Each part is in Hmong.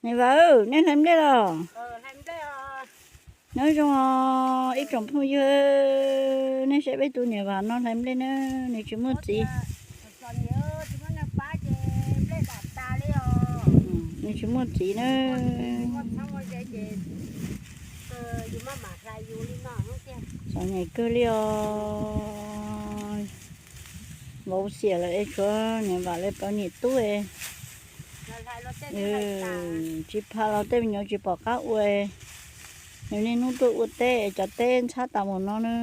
Niam Vam, nej hlais nplej los? Nyob zoo os ib tsoom phooj ywg, nej saib peb tus niam Vam no hlais nplej na, nws tsis muaj txiv. Nws tsis muaj txiv na. Txom nyem kawg li os. Vauv xiam lawm es tshuav niam Vam lawv pab niam tub es tsis pha los tej me nyuam tsis pom qab ua. Nws niaj hnub tuaj ua teb es cov teb ntxhab tas mus no na.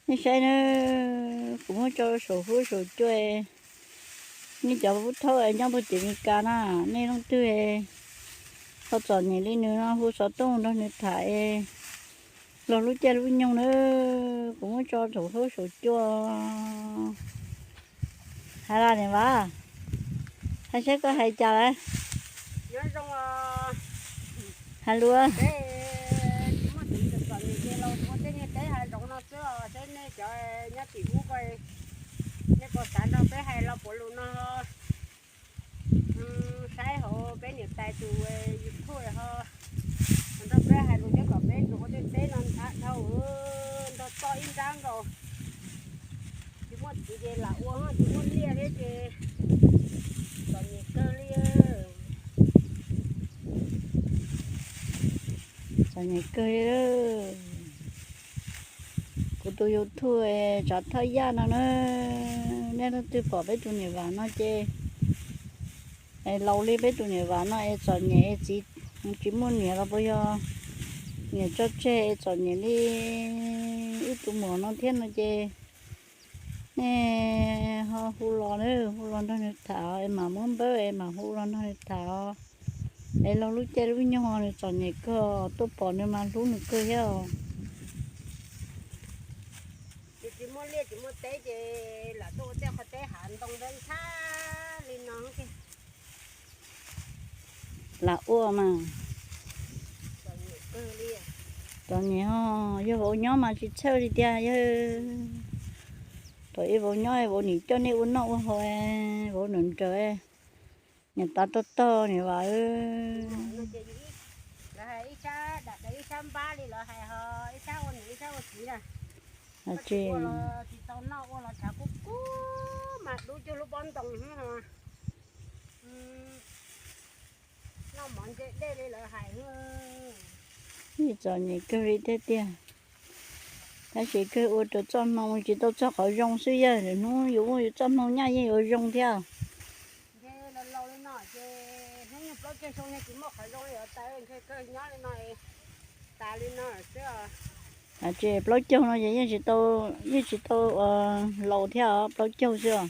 Nej saib na, kuv muab tso saum huab saum cua. Nej cov pub thaub nyob puag tim Mes Kas na, nej leej twg ho txom nyem li nws no hu xov tooj nrog nws tham es los lub caij lub nyoog na, kuv muab tso saum huab saum cua. Hais los niam Vam, hais saib koj hais cas lawm. Hais lus. Nej puas xav nrog peb hais los puav lus no, saib hauv peb niam tais tus YouTube ho nrog peb hais lus thiab kom peb ntsuas ua tej teb no nthav dhau, nrog txoj ib nrab nkaus. Tsis muaj txiv ces lam ua, tsis muaj liaj thiab ces txom nyem kawg li. Txom nyem kawg li. Kuv tus YouTube Tsav Thaj Yaj no na, nej leej twg pom peb tus niam Vam no ces laus li peb tus niam Vam no es txom nyem es txiv tsis muaj niam los puas yog niam tso tseg es txom nyem li ib tug muam no thiab no ces nej ho hu los na, hu los nrog nws tham es mam muab npawb es mam hu los nrog nws tham. Es los lub caij lub nyoog nws txom nyem kawg, tuaj pom nws mas hlub nws kawg thiab. Ces tsis muaj liaj tsis muaj teb ces lam tuaj ua tej qhov teb hav ntoo ntxhab li no. Lam ua mas txom nyem ho, yog vauv nyob mas tsis txhawj li tiag. Yog thaum ib vauv nyob vauv nim coj nej ua noj ua haus, vauv nrawm nrawm, niam tais tog tog niam Vam. Lawv hais ib sab dam ib sab npab li lawv hais ho, ib sab ua niam ib sab ua txiv na. Tsis tau noj ua los tshav kub kub mas dub cuag lub pob ntoo xwb no. Noj mov ntse dej li lawv hais. Txom nyem kawg li thiab tiag. Tab sis kawg ua rau txoj hmoo tsis tau txog qhov zoo xwb, yog lwm hnub yus muaj yus txoj hmoo nyaj yeej yuav zoo thiab. Ntshe laus laus li no ces hnub nyoog plaub caug xyoo ntshe tsis muaj qhov zoo li os, tas ntshe kawg nyob li no tas li no xwb os. Ces plaub caug no ces yeej tsis tau, yeej tsis tau laus thiab os, plaub caug xwb os.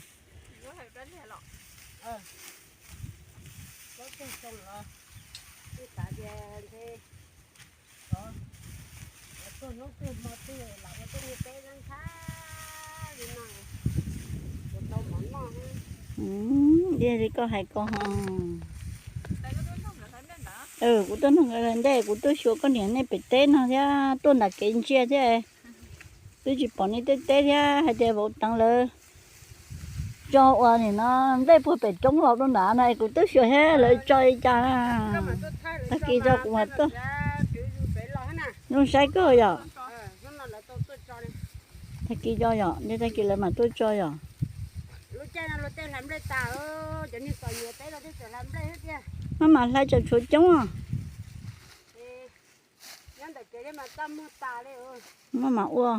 Ua li koj hais ko ho. Kuv tuaj nug nkawd ntej, kuv tuaj xyuas koj niam nej pem teb no thiab tuaj nram kev ntsia thiab. Twb tsis pom nej tej teb thiab, hais tias vauv teev lawv tso ua nim no nplej puag pem roob los rau nrad no es kuv twb xyuas thiab lawv tso li cas na. Tag kis tso kuv mam tuaj. Zoo saib kawg yom. Tag kis tso yom, tag kis lawv mam tuaj tso yom. Maj mam hlais tseem tshuav coob os. Maj mam ua,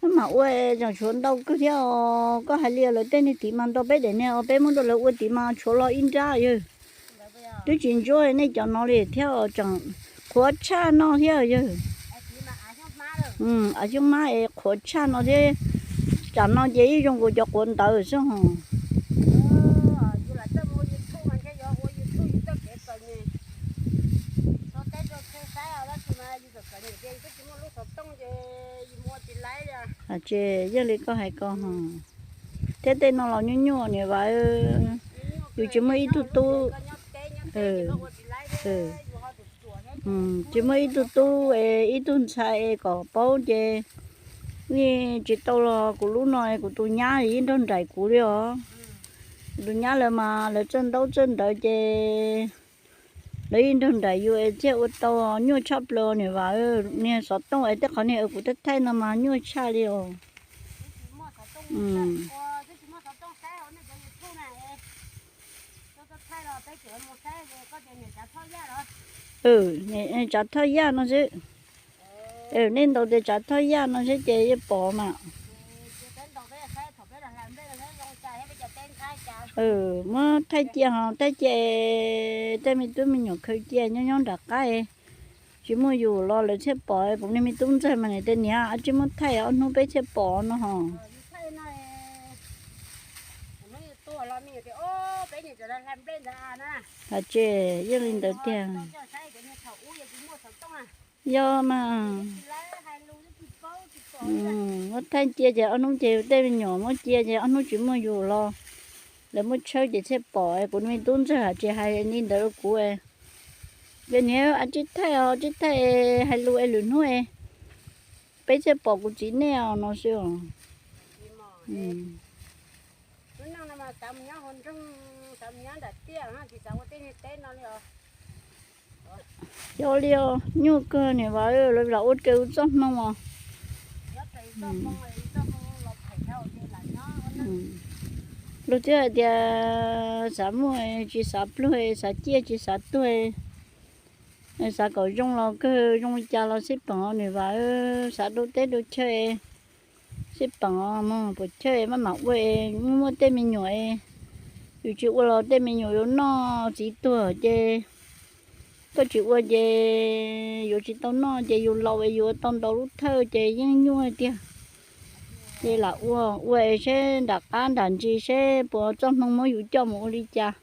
maj mam ua tseem tshuav ntau kawg thiab os. Koj hais li lawv tej niag tid mas nrog peb daim niag os, peb muab rau lawv ua tid mas tshuav los ib nrab yawg. Twb tsis ntsuab nej cov no li thiab os, tseem qhuav tshaj no thiab yawg. Av xyoob mab es qhuav tshaj no thiab. Tsam no ces ib zoo nkaus cov quav ntawd xwb hos. Ces yog li koj hais ko hos, thiab tej no los nyuaj nyuaj niam Vam, yus tsis muaj ib tug tub. Tsis muaj ib tug tub es ib tug ntxhais es kom paub ces yeej tsis tau los kuv lub no es kuv tus nyab yeej nrog nraim kuv li os. Kuv tus nyab lawv mas lawv txawj ntaub txawj ntawv ces lawv yeej nrog nraim yus es thiaj ua tau nyuaj tshaj plaws niam Vam. Niag xov tooj es tej qhov niag kuv thaij thaij no mas nyuaj tshaj li os. Tsav thoj yaj no xwb. Nej ntaus tias tsav thoj yaj no xwb ces yeej pom mas. Muab thaij cia ho thaij cia, tej me tub me nyuam khaws cia nyob nyob nram qab, tsis muaj yus los lawv thiaj pom. Kuv niag me tub ntxawg mas nws tias niam, tsis muab thaij ob hnub peb thiaj pom no ho. Hais tseem yeej li ntawd tiag. Yog mas, muab thaij cia ces ob hnub ces tej me nyuam muab cia ces ob hnub tsis muaj yus los lawv muab tshawb ces thiaj pom. Kuv niag me tub ntxawg hais tseem hais li ntawd rau kuv. Ces niam, tsis thaij os, tsis thaij, hais lus es lwm hnub peb thiaj pom kuv txiv nej os no xwb os. Xyov li os, nyuaj kawg niam Vam, lawv lam ua raws txoj hmoo os. Luag twb hais tias xav muaj tsis xav pluag, xav ciaj tsis xav tuag, xav kom zoo los kawg zoo li cas los xij peem niam Vam, xav rau teb rau chaw xij peem, mus pem chaw maj mam ua, muaj muaj tej me nyuam, yus tsis ua los tej me nyuam yuav noj txiv tuag ces koj tsis ua ces yuav tsis tau noj ces yus laus es yuav tau ntaus lub thawj ces yeej nyuaj tiag. Ces lam ua, ua seb nram qab nram ntsis seb puas txoj hmoo muab yus coj mus ua li cas.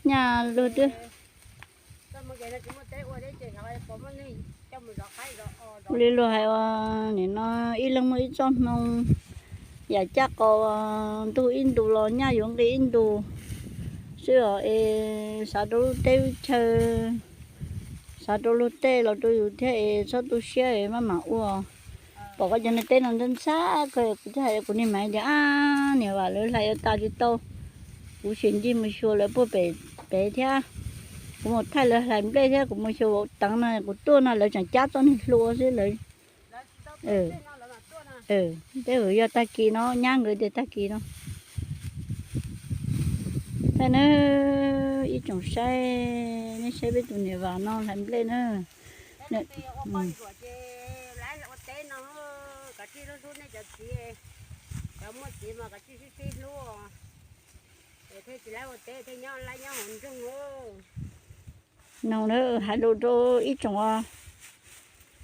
Nyaj luag twb ua li luag hais ua, nim no ib leeg muaj ib txoj hmoo, yam caj qos ntuj ib ntus los nyaj yuav nqi ib ntus xwb os. Es xav rau lub teb lub chaw, xav rau luag tej los rau yus thiab es txhob tu siab es maj mam ua. Pom koj cov niag teb no ntxhab ntxhab kawg, kuv thiaj hais kuv niag maiv tias, ab, niam Vam, lawv hlais ua tas tsis tau, kuv sim ncig mus xyuas lawv puag pem pem thiab. Kuv mus thaij lawv hlais nplej thiab kuv mus xyuas vauv teev no, kuv tuaj no lawv tseem cab txoj niag hlua xwb lawv. Tej zaum yog tag kis no, nyab nkawd tias tag kis no. Thaij nawb ib tsoom saib, nej saib peb tus niam Vam no hlais nplej na. No hais lus rau ib tsoom,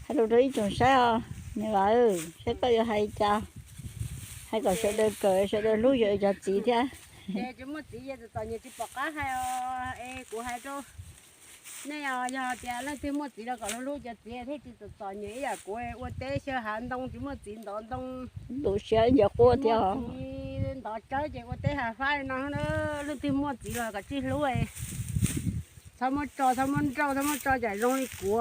hais lus rau ib tsoom saib os, niam Vam, saib koj yuav hais cas, hais kom sawv daws kawm sawv daws hlub yus cov txiv thiab. Tsis muaj txiv es txom txom nyem tsis pom qab hais os, es kuv hais rau nej os, yog tias leej twg muaj txiv los kom hlub hlub cov txiv thiaj tsis txom txom nyem ib yam kuv ua teb xyaw hav ntoo tsis muaj txiv ntov ntoo, tu siab ncaws quaj thiab os. Txiv ntov tsawb ces ua teb hav fab li no, leej twg muaj txiv los kom tsij hlub, txhob muab tso, txhob muab nrauj, txhob muab tso cam zoo li kuv.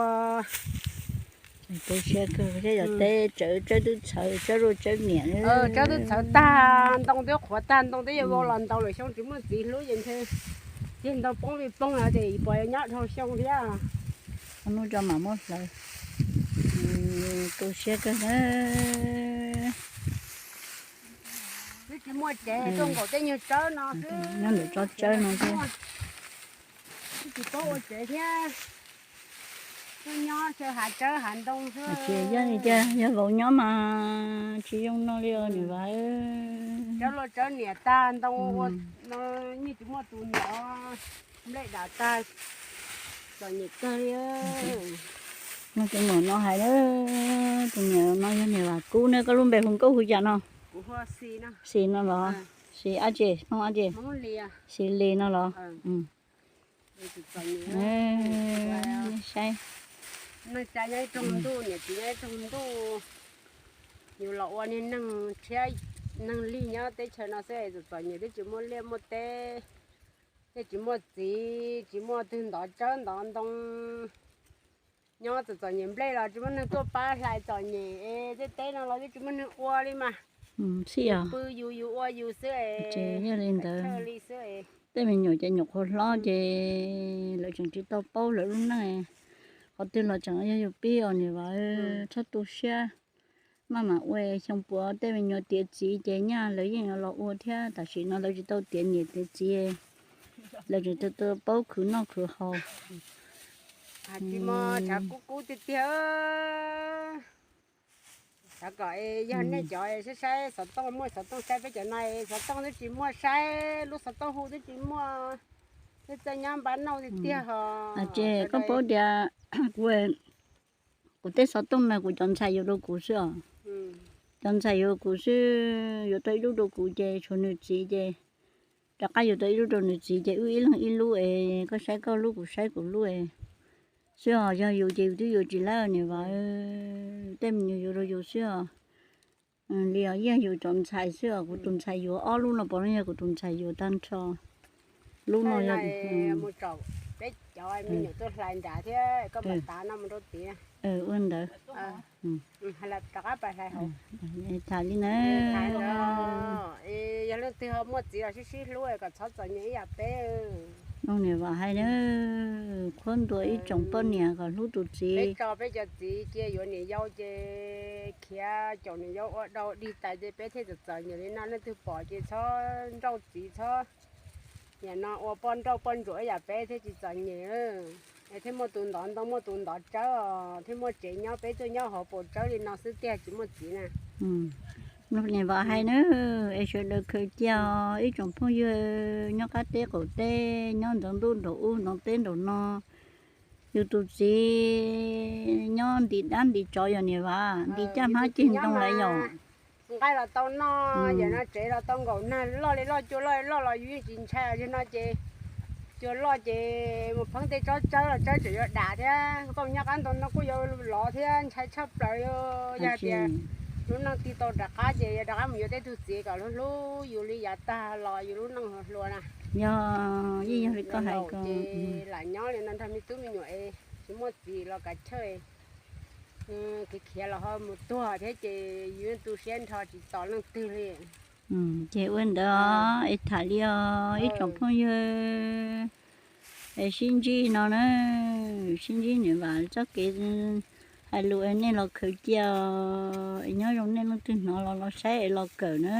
Tu siab kawg, yog teb tsawb, tsawb twb txhawv, tsawb luaj tsawb niam, tsawb twb txhawv tag, ntoo twb qhuav tag, ntoo twb yuav vau los ntau lwm xyoo tsis muaj txiv hlub ces ntshe cig ntoo poob li poob no ces puas yuav nyob dhau xyoo thiab. Hnub tso mam muab hlawv. Tu siab kawg na. Twb tsis muaj tsev, tuaj nkaum tej nyuag tsawb no xwb. Nyob ntawm tsob tsawb no xwb. Twb tsis paub ua tsev thiab, tuaj nyob xyaw hav tsawb hav ntoo xwb. Yog li tiag, yog vauv nyob mas tsis zoo no li os niam Vam. Tsawb luaj tsawb niam tag, ntoo ua, yeej tsis muaj tus ntov, nplej dam tag, txom nyem kawg li. Mloog tus muam no hais na, tus niam no yog niam Vam Kub na, koj lub npe hu nkauj hu cas no? Xis no los? Xis dab tsi, Hmoob dab tsi? Xis Lis no los? Saib, neej tsa nyob ib rooj ntuj, niam txiv nyob ib rooj ntuj, yus los ua niag neeg tshiab neeg lig nyob teb chaws no xwb, txom txom nyem twb tsis muaj liaj muaj teb, twb tsis muaj txiv, tsis muaj twg ntov tsawb ntov ntoo. Nyob txom txom nyem nplej los tsis muaj neeg tuaj pab hlais txom nyem es tej teb no los twb tsis muaj neeg ua li mas. Xij os. Pw yus yus ua yus xwb es. Yog li ntawd, tej me nyuam ces nyuam qhuav hlob ces lawv tseem tsis tau paub lawv lub neej. Qhov twg los tseem yog yus pib os niam Vam, txhob tu siab. Maj mam ua, xyoo puav tej me nyuam tiav txiv ces nyaj lawv yeej yuav los ua thiab. Tam sim no lawv tsis tau tiav niam tiav txiv, lawv tseem tau paub khwv noj khwv haus. Tsis mos, tshav kub kub tiag tiag. Xav kom yog nej cov saib saib xov tooj, muaj xov tooj saib peb cov no, xov tooj twb tsis muaj saib, lub xov tooj hu twb tsis muaj, twb txawj nyob npab nauj tiag tiag ho. Ces koj paub tias kuv, kuv tej xov tooj no kuv cov ntxhais yuav rau kuv xwb os. Cov ntxhais yuav kuv xwb, yuav tau ib lub rau kuv ces tshuav nws txiv ces rov qab yuav tau ib lub rau nws txiv ces wb ib leeg ib lub es koj saib koj lub kuv saib kuv lub es xwb os. Yog yus ces yus twb yuav tsis lawm niam Vam, tej me nyuam yuav rau yus xwb os. Li os, yog yus cov ntxhais xwb os, kuv tus ntxhais yuav ob lub no puav leej yog kuv tus ntxhais yuav tag nrho lub no. Peb cov me nyuam tuaj hlais nrad thiab koj mam tav no mus rau tid. Ua ntawd. Rov qab pas hlais hauv. Tham li na. Yog leej twg ho muaj txiv los sib sib hlub kom txhob txom nyem ib yam peb. Noog niam Vam hais na, qhuab ntuas ib tsoom poj niam kom hlub tus txiv. Peb tso peb cov txiv cia yuav niam yau ces khiav caum niam yau ua dau dig tas ces peb thiaj txom txom nyem li no. Leej twg pom ces txhob nrauj txiv txhob. Yam no ua poj nrauj poj ntsuam ib yam peb thiaj tsis txom nyem, es thiaj muaj tus ntov ntoo muaj tus ntov tsawb os, thiaj muaj tsev nyob. Peb tuaj nyob hauv paus tsawb li no xwb tiag tsis muaj txiv na. Niam Vam hais na, es sawv daws khaws cia os ib tsoom phooj ywg nyob qab teb qaum teb, nyob ntawm ntuj nraum ub nraum teb nraum no. Yus tus txiv nyob nti dab nti tsov yog niam Vam, nti caj hmab ceg ntoo lawm yom. Nqaij los tau noj, yam no tsev los tau nkaum nag, loj li loj cua loj li loj los yus yeej tsis ntshai. Yog no ces cua loj ces mus pheeb tej tsob tsawb los tsawb tseem yuav dam thiab. Koj mus nyob qab ntoo no kuj yuav lov thiab, ntshai tshaj plaws li. Yog tias lub neej tig tau rov qab ces yuav rov qab mus yuav tej tug txiv kom hlub hlub yus li yav tag los yus lub neej hluas hluas na. Yog, yeej yog li koj hais ko. Ces lam nyob li no nrog me tub me nyuam es tsis muaj txiv los kav chawj, khiav khiav los ho mus tuag thiab ces yus yeej tu siab nrho tsis tos leej twg li. Ces ua ntawd es tham li os ib tsoom phooj ywg, es sib ntsib no na, sib ntsib niam Vam txoj kev hais lus es nej los khaws cia, es nyob zoo nej leej twg hnov los los saib es los kawm na.